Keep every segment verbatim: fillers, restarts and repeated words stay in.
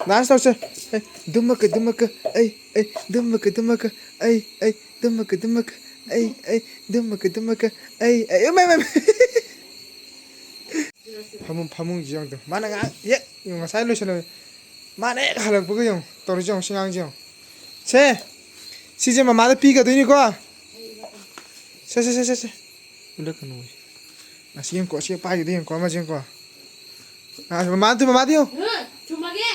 Dance ꯇꯧꯁꯦ꯫ ꯑꯩ ꯗꯨꯃꯛꯀ ꯗꯨꯃꯛꯀ, ꯑꯩ ꯑꯩ ꯗꯨꯃꯛꯀ ꯗꯨꯃꯛꯀ, ꯑꯩ ꯑꯩ ꯗꯨꯃꯛꯀ ꯗꯨꯃꯛꯀ, ꯑꯩ ꯑꯩ ꯗꯨꯃꯛꯀ ꯗꯨꯃꯛꯀ, ꯑꯩ ꯑꯩ ꯏꯃꯥꯏ, ꯏꯃꯥꯏ, ꯏꯃꯥꯏ꯫ ꯐꯃꯨꯡ, ꯐꯃꯨꯡꯁꯤ ꯌꯦꯡꯉꯨ꯫ ꯃꯥꯅ ꯉꯥꯏꯍꯥꯛ ꯍꯦꯛ ꯉꯁꯥꯏ ꯂꯣꯏꯁꯜꯂꯝꯃꯤ꯫ ꯃꯥꯅ ꯍꯦꯛ ꯍꯜꯂꯛꯄꯒ ꯌꯦꯡꯉꯨ꯫ ꯇꯧꯔꯤꯁꯤ ꯌꯦꯡꯉꯨ꯫ ꯁꯤ ꯉꯥꯡꯁꯤ ꯌꯦꯡꯉꯨ꯫ ꯁꯦ꯫ ꯁꯤꯁꯦ ꯃꯃꯥꯗ ꯄꯤꯒꯗꯣꯏꯅꯤꯀꯣ꯫ ꯁꯦ, ꯁꯦ, ꯁꯦ, ꯁꯦ, ꯁꯦ꯫ ꯎꯠꯂꯛꯀꯅꯨ꯫ ꯑꯁꯤ ꯌꯦꯡꯉꯨꯀꯣ꯫ ꯑꯁꯤ ꯄꯥꯏꯒꯤꯗ ꯌꯦꯡꯉꯨꯀꯣ꯫ ꯑꯃꯁꯤ ꯌꯦꯡꯉꯨꯀꯣ꯫ ꯑ, ꯃꯃꯥꯗ, ꯃꯃꯥꯗ ꯌꯦꯡꯉꯨ꯫ ꯍꯨꯝ, ꯊꯨꯝꯃꯒꯦ꯫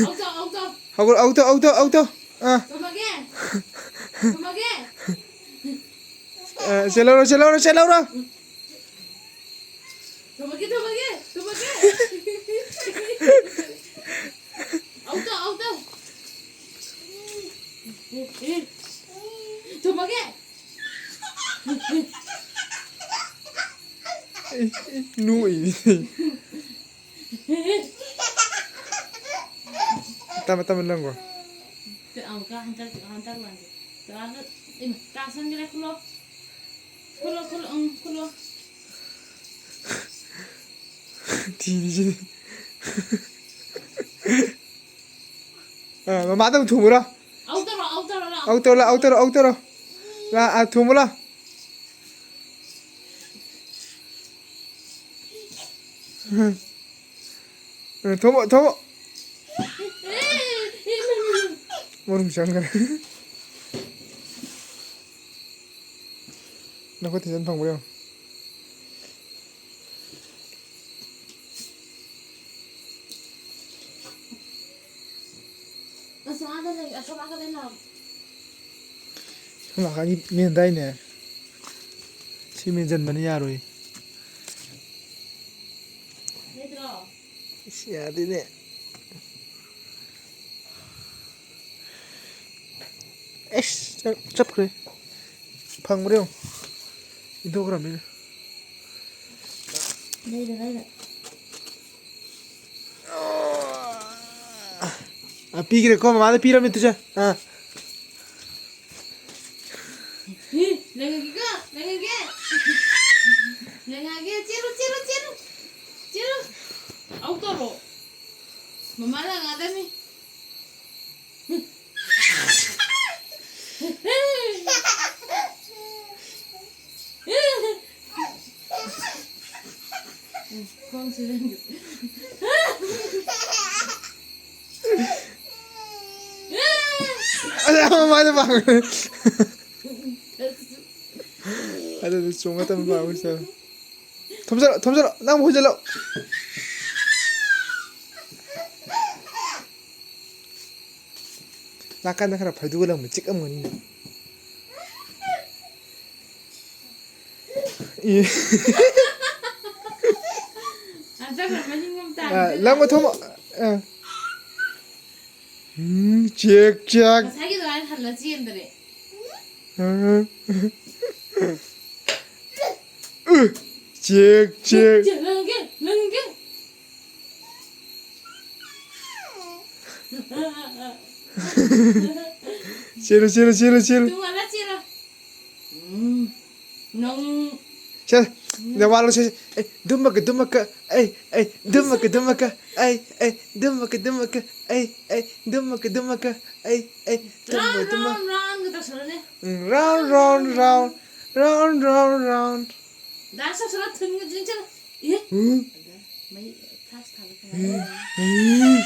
ꯑꯧ ꯇꯧ, ꯑꯧ ꯇꯧ꯫ ꯍꯧꯒꯠ-, ꯑꯧ ꯇꯧ, ꯑꯧ ꯇꯧ, ꯑꯧ ꯇꯧ꯫ ꯑꯥ꯫ ꯊꯨꯝꯃꯒꯦ꯫ ꯊꯨꯝꯃꯒꯦ꯫ ꯑ, ꯁꯦ ꯂꯧꯔꯣ, ꯁꯦ ꯂꯧꯔꯣ, ꯁꯦ ꯂꯧꯔꯣ꯫ ꯊꯨꯝꯃꯒꯦ, ꯊꯨꯝꯃꯒꯦ, ꯊꯨꯝꯃꯒꯦ꯫ ꯑꯧ ꯇꯧ, ꯑꯧ ꯇꯧ꯫ ꯊꯨꯝꯃꯒꯦ꯫ ꯑꯩ, ꯑꯩ ꯅꯣꯛꯏꯅꯦ꯫ ꯇꯞꯅ, ꯇꯞꯅ ꯂꯪꯒꯣ꯫ ꯑꯃꯨꯛꯀ ꯍꯟꯗꯛ, ꯍꯟꯗꯛ ꯂꯪꯒꯦ꯫ ꯇꯥꯁꯟꯒꯔꯦ, ꯈꯨꯜꯂꯣ꯫ ꯈꯨꯜꯂꯣ, ꯈꯨꯜꯂꯣ, ꯎꯝ, ꯈꯨꯜꯂꯣ꯫ ꯊꯤꯔꯤꯁꯤꯗꯤ꯫ ꯑ, ꯃꯃꯥꯗ ꯑꯃꯨꯛ ꯊꯨꯝꯃꯨꯔꯣ꯫ ꯑꯧ ꯇꯧꯔꯣ, ꯑꯧ ꯇꯧꯔꯣ, ꯂꯥꯎ꯫ ꯑꯧ ꯇꯧꯔꯣ, ꯂꯥꯎ, ꯑꯧ ꯇꯧꯔꯣ, ꯑꯧ ꯇꯧꯔꯣ꯫ ꯂꯥ, ꯑ, ꯊꯨꯝꯃꯨ ꯂꯥꯎ꯫ ꯎꯝ꯫ ꯊꯣꯝꯃꯣ, ꯊꯣꯝꯃꯣ꯫ ꯃꯅꯨꯡ ꯆꯪꯈ꯭ꯔꯦ꯫ ꯅꯈꯨꯠ ꯊꯤꯖꯤꯟ ꯐꯪꯕ꯭ꯔꯥ ꯌꯦꯡꯉꯣ꯫ ꯑꯁ, ꯑꯥꯗ ꯂꯩ, ꯑꯁꯣꯝ ꯑꯥꯗ ꯂꯩ ꯂꯥꯎ꯫ ꯁꯣꯝ ꯅꯥꯀꯟꯒꯤ ꯃꯦꯟꯗꯥꯏꯅꯦ꯫ ꯁꯤ ꯃꯦꯟꯁꯤꯟꯕꯅ ꯌꯥꯔꯣꯏ꯫ ꯂꯩꯇ꯭ꯔꯣ? ꯏꯁ, ꯌꯥꯗꯦꯅꯦ꯫ ꯑꯩꯁ, ꯆꯠ-, ꯆꯠꯈ꯭ꯔꯦ꯫ ꯐꯪꯕ꯭ꯔꯥ ꯌꯦꯡꯉꯨ꯫ ꯏꯟꯊꯣꯛꯈ꯭ꯔꯕꯅꯤꯅ꯫ ꯂꯩꯔꯦ, ꯂꯩꯔꯦ꯫ ꯑ, ꯄꯤꯈ꯭ꯔꯦꯀꯣ, ꯃꯃꯥꯗ ꯄꯤꯔꯝꯃꯦ ꯇꯨꯁꯦ꯫ ꯑ꯫ ꯂꯪꯉꯒꯦꯀꯣ, ꯂꯪꯉꯒꯦ꯫ ꯂꯪꯉꯒꯦ, ꯆꯦꯜꯂꯨ, ꯆꯦꯜꯂꯨ, ꯆꯦꯜꯂꯨ꯫ ꯆꯦꯜꯂꯨ꯫ ꯑꯃꯨꯛ ꯇꯧꯔꯣ꯫ ꯃꯃꯥꯅ ꯉꯥꯗꯅꯤ꯫ ꯈꯣꯡꯁꯦ ꯂꯦꯡꯒꯦ꯫ ꯑꯗ ꯃꯃꯥꯏꯗ ꯄꯥꯡꯒꯅꯤ꯫ ꯑꯗꯨꯗꯤ ꯆꯣꯡꯉ ꯇꯝꯕ ꯄꯥꯡꯒꯅꯤ꯫ ꯊꯣꯝꯖꯤꯜꯂꯣ, ꯊꯣꯝꯖꯤꯜꯂꯣ, ꯅꯪ ꯑꯃꯨꯛ ꯍꯨꯖꯤꯜꯂꯣ꯫ ꯅꯥꯀꯟꯗ ꯈꯔ ꯐꯩꯗꯣꯛꯑ ꯂꯪꯕ ꯆꯤꯛꯑꯝꯒꯅꯤ꯫ ꯏ꯫ ꯑ, ꯆꯠꯈ꯭ꯔꯣ, ꯃꯅꯤꯡꯂꯣꯝ ꯑ, ꯇꯥꯈꯤꯗꯣꯏꯅꯦ꯫ ꯂꯪꯕ ꯊꯣꯝꯃꯣ꯫ ꯑ꯫ ꯎꯝ, ꯆꯦꯛ, ꯆꯦꯛ꯫ ꯉꯁꯥꯏꯒꯤ ꯑꯗꯨꯃꯥꯏꯅ ꯍꯜꯂ ꯆꯦꯟꯗꯔꯦ꯫ ꯎꯝ꯫ ꯎ, ꯆꯦꯛ, ꯆꯦꯛ꯫ ꯆꯦꯛ, ꯂꯪꯒꯦ, ꯂꯪꯒꯦ꯫ ꯆꯦꯜꯂꯨ, ꯆꯦꯜꯂꯨ, ꯆꯦꯜꯂꯨ, ꯆꯦꯜꯂꯨ꯫ ꯇꯨꯡ ꯍꯜꯂ ꯆꯦꯜꯂꯣ꯫ ꯎꯝ, ꯅꯪ꯫ ꯁꯦ, ꯅꯋꯥꯂꯣ, ꯁꯦ, ꯁꯦ꯫ ꯑꯦ, ꯗꯨꯝꯃꯛꯀ, ꯗꯨꯝꯃꯛꯀ, ꯑꯩ, ꯑꯩ, ꯗꯨꯝꯃꯛꯀ, ꯗꯨꯝꯃꯛꯀ, ꯑꯩ, ꯑꯩ, ꯗꯨꯝꯃꯛꯀ, ꯗꯨꯝꯃꯛꯀ, ꯑꯩ, ꯑꯩ, ꯗꯨꯝꯃꯛꯀ, ꯗꯨꯝꯃꯛꯀ, ꯑꯩ, ꯑꯩ, ꯗꯨꯝꯃꯛꯀ, ꯗꯨꯝꯃꯛꯀ꯫ Round, round, round ꯒ ꯇꯧꯁꯜꯂꯣꯅꯦ꯫ ꯎꯝ, round, round, round, round, round, round, round꯫ Dance ꯇꯧꯁꯜꯂꯣ, ꯊꯨꯟꯒ ꯆꯤꯡꯁꯤꯜꯂꯣ꯫ ꯏꯍꯦ꯫ ꯎꯝ꯫ ꯑꯗ ꯃꯩ flash ꯊꯥꯜꯂꯣ ꯀꯃꯥꯏꯅ ꯇꯧꯅꯤ? ꯎꯝ꯫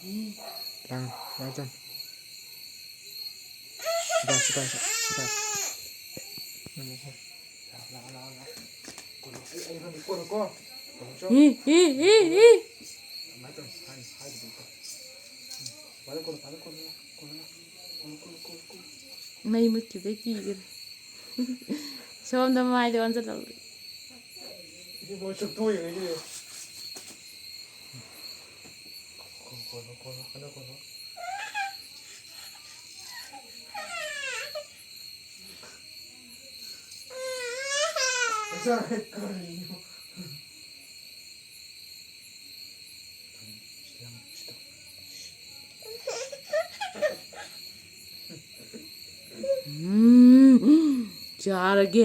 ꯎꯝ꯫ ꯂꯥꯡ-, ꯂꯥꯡ ꯆꯪ꯫ ꯁꯤꯗ, ꯁꯤꯗ, ꯁꯤꯗ, ꯁꯤꯗ꯫ ꯂꯥꯛ, ꯂꯥꯛ, ꯂꯥꯛ, ꯂꯥꯛ꯫ ꯀꯣꯜꯂꯣ, ꯑꯩ, ꯑꯩ ꯏꯕꯥꯅꯤ ꯀꯣꯜꯂꯣꯀꯣ꯫ ꯀꯣꯜꯂꯣ, ꯆꯣ꯫ E, E, E, E. ꯑꯗꯨꯃꯥꯏꯅ ꯇꯧꯔꯣ, ꯍꯥꯏ-, ꯍꯥꯏꯗꯕꯤꯗ꯫ ꯎꯝ꯫ Father ꯀꯣꯜꯂꯣ, father ꯀꯣꯜꯂꯣ, ꯀꯣꯜꯂꯣ, ꯀꯣꯜꯂꯣ, ꯀꯣꯜꯂꯣ, ꯀꯣꯜꯂꯣ, ꯀꯣꯜꯂꯣ꯫ ꯃꯩ ꯃꯨꯠꯈꯤꯕꯗꯩ ꯀꯤꯈ꯭ꯔꯦ꯫ ꯁꯣꯝꯗ ꯃꯥꯏꯗ ꯑꯣꯟꯁꯤꯜꯍꯧꯔꯦ꯫ ꯁꯤ ꯂꯣꯏ ꯆꯨꯞꯊꯣꯛꯏꯅꯦ ꯁꯤꯗꯤ꯫ ꯀꯣꯜꯂꯣ, ꯀꯣꯜꯂꯣ, ꯀꯣꯜꯂꯣ, ꯀꯣꯜꯂꯣ, ꯀꯣꯜꯂꯣ꯫ ꯉꯁꯥꯏ ꯀꯔꯤꯅꯣ? ꯎꯝ, ꯆꯥꯔꯒꯦ꯫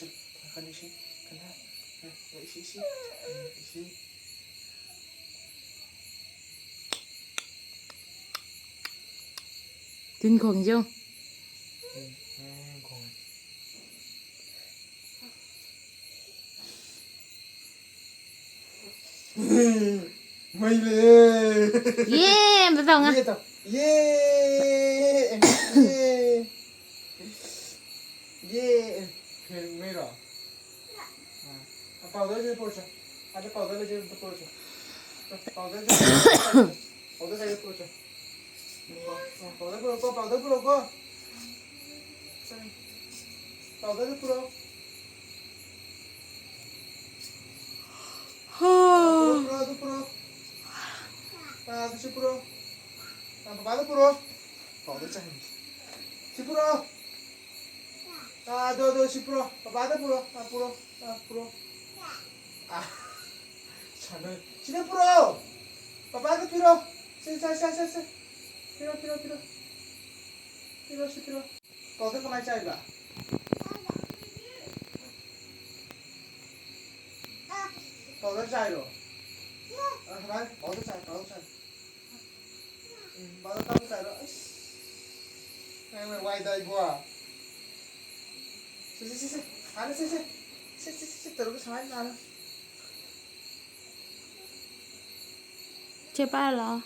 ꯏꯁꯤꯡ, ꯀꯩꯅꯣ, ꯏꯁꯤꯡ, ꯀꯩꯅꯣ, ꯏꯁꯤꯡ, ꯏꯁꯤꯡ, ꯎꯝ, ꯏꯁꯤꯡ꯫ ꯇꯤꯟ ꯈꯣꯡꯉꯤꯁꯦ ꯌꯦꯡꯉꯨ꯫ ꯎꯝ, ꯎꯝ, ꯈꯣꯡꯉꯦ꯫ ꯃꯩ ꯂꯩꯌꯦ꯫ ꯌꯦ ꯑꯝꯇ ꯇꯧ ꯉꯥ꯫ ꯌꯦ ꯇꯧ꯫ ꯌꯦ꯫ ꯌꯦ꯫ ꯌꯦ꯫ ꯐꯦꯟ ꯃꯩꯔꯣ? ꯑꯥ꯫ ꯄꯥꯎꯗꯔꯁꯦ ꯄꯨꯔꯛꯑꯣ꯫ ꯑꯗ ꯄꯥꯎꯗꯔ ꯂꯩꯁꯦ ꯑꯝꯇ ꯄꯨꯔꯛꯑꯣ꯫ ꯄꯥꯎꯗꯔꯁꯦ ꯄꯥꯎꯗꯔ ꯁ꯭ꯋꯥꯏꯗ ꯄꯨꯔꯛꯑꯣ꯫ Powder ꯄꯨꯔꯛꯑꯣꯀꯣ, powder ꯄꯨꯔꯛꯑꯣꯀꯣ꯫ ꯄꯥꯎꯗꯔꯗꯨ ꯄꯨꯔꯛꯑꯣ꯫ ꯄꯨꯔꯛꯑꯣ, ꯄꯨꯔꯛꯑꯣ, ꯑꯗꯨ ꯄꯨꯔꯛꯑꯣ꯫ ꯑꯥ, ꯑꯗꯨꯁꯨ ꯄꯨꯔꯛꯑꯣ꯫ ꯑꯥ, ꯄꯄꯥꯗ ꯄꯨꯔꯛꯑꯣ꯫ ꯄꯥꯎꯗꯔ ꯆꯥꯏ꯫ ꯁꯤ ꯄꯨꯔꯛꯑꯣ꯫ ꯑꯥ, ꯑꯗꯣ, ꯑꯗꯣ, ꯁꯤ ꯄꯨꯔꯛꯑꯣ꯫ ꯄꯄꯥꯗ ꯄꯨꯔꯛꯑꯣ꯫ ꯑꯥ, ꯄꯨꯔꯛꯑꯣ꯫ ꯑꯥ, ꯄꯨꯔꯛꯑꯣ꯫ ꯑꯥ, ꯁꯥꯟꯅ-, ꯁꯤꯗ ꯄꯨꯔꯛꯑꯣ꯫ ꯄꯄꯥꯗ ꯄꯤꯔꯛꯑꯣ꯫ ꯁꯦ, ꯁꯦ, ꯁꯦ, ꯁꯦ, ꯁꯦ꯫ ꯄꯤꯔꯛꯑꯣ, ꯄꯤꯔꯛꯑꯣ, ꯄꯤꯔꯛꯑꯣ꯫ ꯄꯤꯔꯛꯑꯣ, ꯁꯤ ꯄꯤꯔꯛꯑꯣ꯫ ꯄꯥꯎꯗꯔ ꯀꯃꯥꯏ ꯆꯥꯏꯕ? ꯄꯥꯎꯗꯔ ꯆꯥꯏꯔꯣ? ꯑ, ꯁꯨꯃꯥꯏꯅ ꯄꯥꯎꯗꯔ ꯆꯥꯏ, ꯄꯥꯎꯗꯔ ꯆꯥꯏ꯫ ꯎꯝ, ꯄꯥꯎꯗꯔ ꯀꯃꯥꯏ ꯆꯥꯏꯔꯣ? ꯑꯁ꯫ ꯅꯪꯅ ꯋꯥꯏꯗ ꯏꯕꯣ꯫ ꯁꯦ, ꯁꯦ, ꯁꯦ, ꯁꯦ꯫ ꯁꯥꯟꯅ, ꯁꯦ, ꯁꯦ꯫ ꯁꯦ, ꯁꯦ, ꯁꯦ, ꯁꯦ, ꯇꯧꯔꯒ ꯁꯨꯃꯥꯏꯅ ꯁꯥꯟꯅ꯫ ꯆꯦ ꯄꯥꯏꯔ ꯂꯥꯛꯑꯣ꯫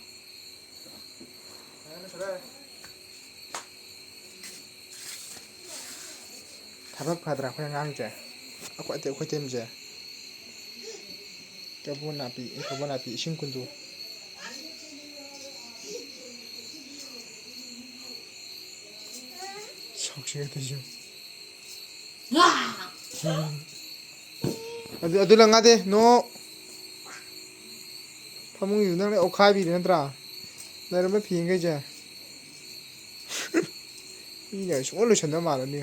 ꯁꯥꯟꯅ, ꯁꯥꯟꯅ꯫ ꯊꯕꯛ ꯐꯗ꯭ꯔꯥ ꯑꯩꯈꯣꯏ ꯑꯉꯥꯡꯁꯦ? ꯑꯩꯈꯣꯏ, ꯑꯇꯩ ꯑꯩꯈꯣꯏ ꯇꯤꯝꯁꯦ꯫ ꯀꯕꯣ ꯅꯥꯄꯤ, ꯑꯦ, ꯀꯕꯣ ꯅꯥꯄꯤ, ꯏꯁꯤꯡ ꯀꯨꯟꯗꯨ꯫ ꯁꯛꯁꯤꯒ ꯇꯧꯏꯁꯦ꯫ ꯎꯝ꯫ ꯑꯗꯨ, ꯑꯗꯨ ꯂꯪꯉꯥꯗꯦ, ꯅꯣ꯫ ꯐꯃꯨꯡꯒꯤꯗꯨ ꯅꯪꯅ ꯑꯣꯠꯈꯥꯏꯕꯤꯔꯦ ꯅꯠꯇ꯭ꯔꯥ? ꯂꯩꯔꯝꯕ ꯐꯤꯈꯩꯁꯦ꯫ ꯃꯤꯅ ꯁꯨꯡꯂꯣꯏ ꯂꯣꯏꯁꯟꯗꯕ ꯃꯥꯜꯂꯅꯤ꯫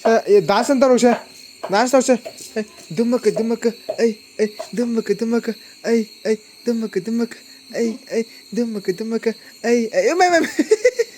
ꯁꯦ, ꯑꯦ, dance ꯑꯝ ꯇꯧꯔꯛꯁꯦ꯫ Dance ꯇꯧꯁꯦ꯫ ꯑꯦ, ꯗꯨꯃꯀ ꯗꯨꯃꯀ, ꯑꯩ, ꯑꯩ, ꯗꯨꯃꯀ ꯗꯨꯃꯀ, ꯑꯩ, ꯑꯩ, ꯗꯨꯃꯀ ꯗꯨꯃꯀ, ꯑꯩ, ꯑꯩ, ꯗꯨꯃꯀ ꯗꯨꯃꯀ, ꯑꯩ, ꯑꯩ, ꯏꯃꯥꯏ, ꯏꯃꯥꯏ, ꯏꯃꯥꯏ꯫